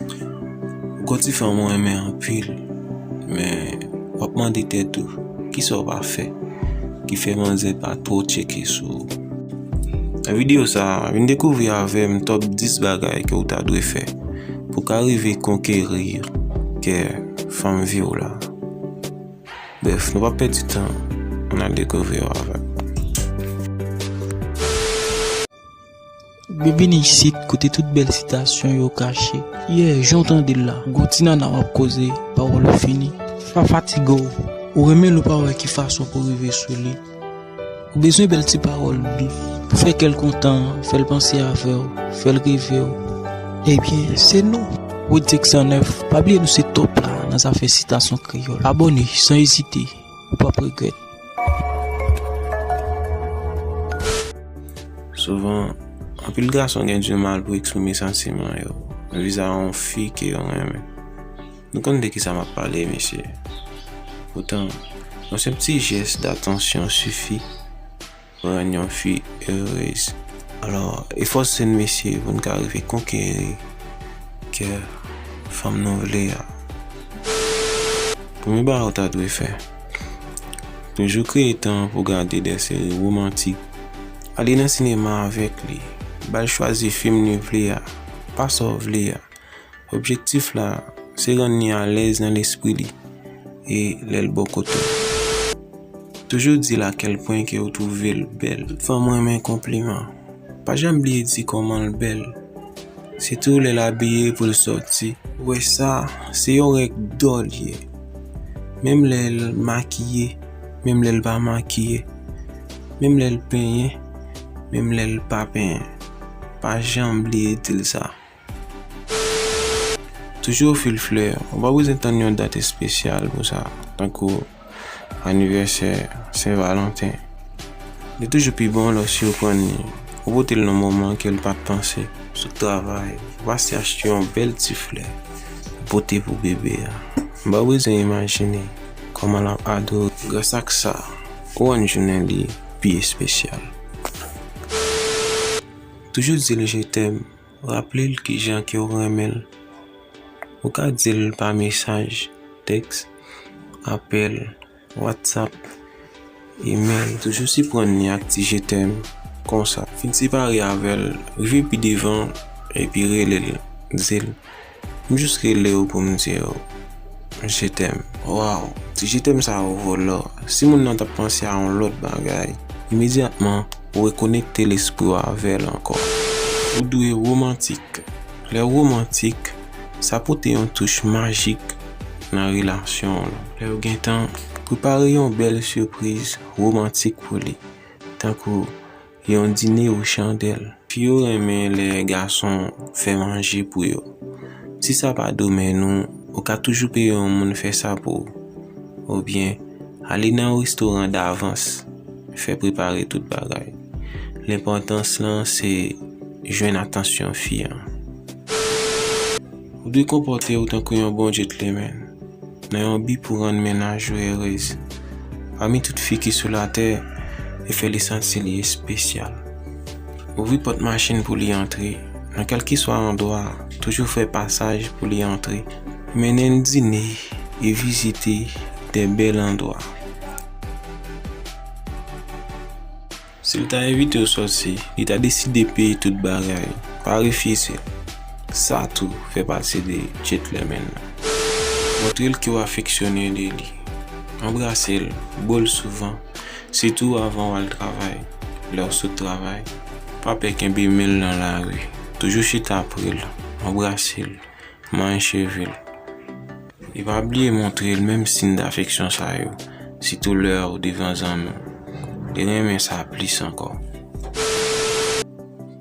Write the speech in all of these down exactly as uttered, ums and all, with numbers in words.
Ou gon ti fanm ou renmen anpil, men w ap mande tèt ou, kisa w pa fè ki fè manzè pa twò tcheke sou ou? Nan videyo sa a, vin dekouvri avè m top dis bagay ke w ta dwe fè pou w ka rive konkeri kè fanm vi w la. Brèf, nou p ap pèdi tan, ann al dekouvri yo avè m. Byenvini isit, kote tout bèl sitasyon yo kache. Yeah, jan w tande l la, gon ti nana w ap koze, pawòl ou fini. Pa fatige w, ou renmen l ou pa wè ki fason pou rive sou li. Ou bezwen bèl ti pawòl dous pou fè kè l kontan, fè l panse avè w, fè l reve w. Ebyen, se nou, Wid senk san nèf. Pa bliye nou se top la nan zafè sitasyon kreyòl. Abòne san ezite, ou p ap regrèt. Souvan, anpil gason gen dimal pou eksprime santiman yo vizavi yon fi ke yo renmen. Nou konn de kisa m ap pale, mesye. Poutan, yon senp ti jès datansyon sifi pou rann yon fi erez. Alò, efòse n, mesye, pou n ka rive konkeri kè fanm nou vle a. Premye bagay ou ta dwe fè, toujou kreye tan pou gade de seri womantik. Ale nan sinema avèk li. Ba l chwazi fim li vle a, pa sa w vle a. Objektif la, se rann li alèz nan lespri li e lè l bò kote w. Toujou di l a kèl pwen ke w twouve l bèl. Tout fanm renmen konpliman. Pa janm bliye di kòman l bèl. Sitou lè l abiye pou l sòti. Ou wè sa, se yon règ dò l ye. Menm lè l makiye, menm lè l pa makiye, menm lè l penyen, menm lè l pa penyen. Pa janm bliye di l sa. Toujou ofri l flè. Ou pa bezwen tann yon dat espesyal pou sa, tankou anivèsè, Sen Valanten. Li toujou pi bon lè w siprann li. Ou pote l nan moman ke l pa t panse. Sot travay, ou pase achte yon bèl ti flè pou pote pou bebe a. M pa bezwen imajine kòman l ap adore w. Gras ak sa, ou rann jounen li pi espesyal. Toujou di l je t'aime. Raple l kijan ke w renmen l. Ou ka di l pa mesaj, tèks, apèl, WhatsApp, email. Toujou siprann li ak ti je t'aime konsa. Fin separe avè l, rive pi devan, epi rele l, di l, "M jis rele w pou m di w je t'aime." Waw, ti je t'aime sa yo vo lò. Si moun nan t ap panse a yon lòt bagay, imedyatman, ou rekonekte lespri w avè l ankò. Ou dwe womantik. Lè w womantik, sa pote yon touch majik nan relasyon w lan. Lè w gen tan, prepare yon bèl sipriz womantik pou li, tankou yon dine o chandèl. Fi yo renmen lè gason fè manje pou yo. Si sa pa domèn ou, ou ka toujou peye yon moun fè sa pou ou. Oubyen, ale nan yon restoran davans, fè prepare tout bagay. Lenpòtans lan se jwenn atansyon fi an. Ou dwe konpòte w tankou yon bon gentleman, nan yon bi pou rann mennaj ou erez. Pami tout fi ki sou latè, e fè li santi li espesyal. Ouvri pòt machin pou li antre. Nan kèlkeswa andwa, toujou fè pasaj pou li antre. Mennen l dine e vizite de bèl andwa. Si l ta envite w sòti, li ta deside peye tout bagay, pa refize l. Sa tou fè pati de gentleman nan. Montre l ke w afeksyone de li. Anbrase l, bo l souvan, sitou avan w al travay, lè w sot travay. Pa pè kenbe men l nan lari. Toujou chita pre l, anbrase l, manyen cheve l. E pa bliye montre l menm siy dafeksyon sa yo, sitou lè w devan zanmi w. Li renmen sa plis ankò.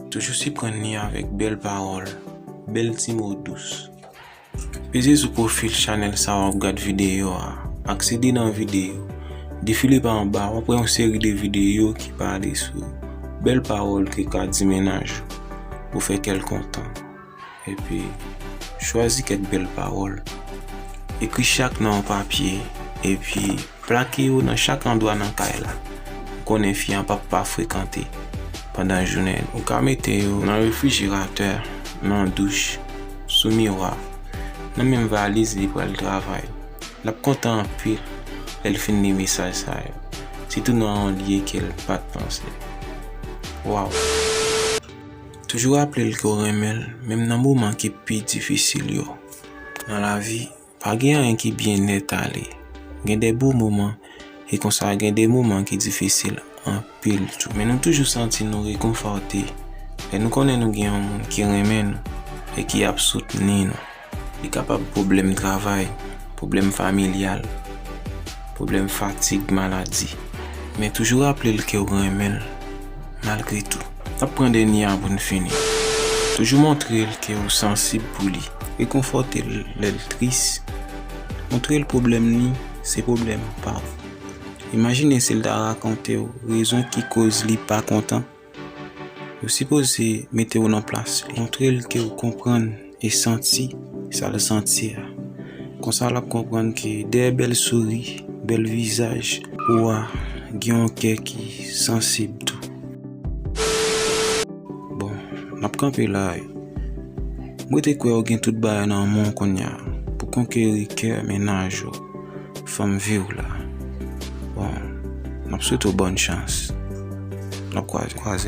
Toujou siprann li avèk bèl pawòl, bèl ti mo dous. Peze sou pwofil chanèl sa w ap gad videyo a, aksede nan videyo, defile pa anba, w ap wè yon seri de videyo ki pale sou bèl pawòl ke ka di mennaj ou pou fè kè l kontan. Epi, chwazi kèk bèl pawòl. Ekri chak nan yon papye, epi plake yo nan chak andwa nan kay la. Ou konnen fi an p ap pa frekante pandan jounen. Ou ka mete yo nan refrijeratè, nan douch, sou miwa, nan menm valiz li pral travay. L ap kontan anpil lè l fin li mesaj sa yo, sitou nan yon lye ke l pa t panse. Waw! Toujou raple l ke w renmen l, menm nan moman ki pi difisil yo nan lavi. Pa gen anyen ki byen nèt ale. Gen de bo moman, e konsa gen de moman ki difisil anpil tou. Men nou toujou santi nou rekonfòte lè nou konnen nou gen yon moun ki renmen nou e ki ap soutni nou. Li kapab pwoblèm travay, pwoblèm familyal, pwoblèm fatig, maladi. Men toujou raple l ke w renmen l malgre tou. N ap pran dènye a pou n fini. Toujou montre l ke w sansib pou li. Rekonfòte l lè l tris. Montre l pwoblèm li se pwoblèm pa w. Imajine si l ta rakonte w rezon ki koz li pa kontan. Ou sipoze mete w nan plas li. Montre l ke w konprann e santi sa l santi a. Konsa l ap konprann ke dèyè bèl souri, bèl vizaj ou a, gen yon kè ki sansib tou. Bon, n ap kanpe la wi. Mwen te kwè w gen tout bagay nan men w kounye a pou konkeri kè mennaj ou, fanm vi w la. Bon, n ap swete w bòn chans. N ap kwaze.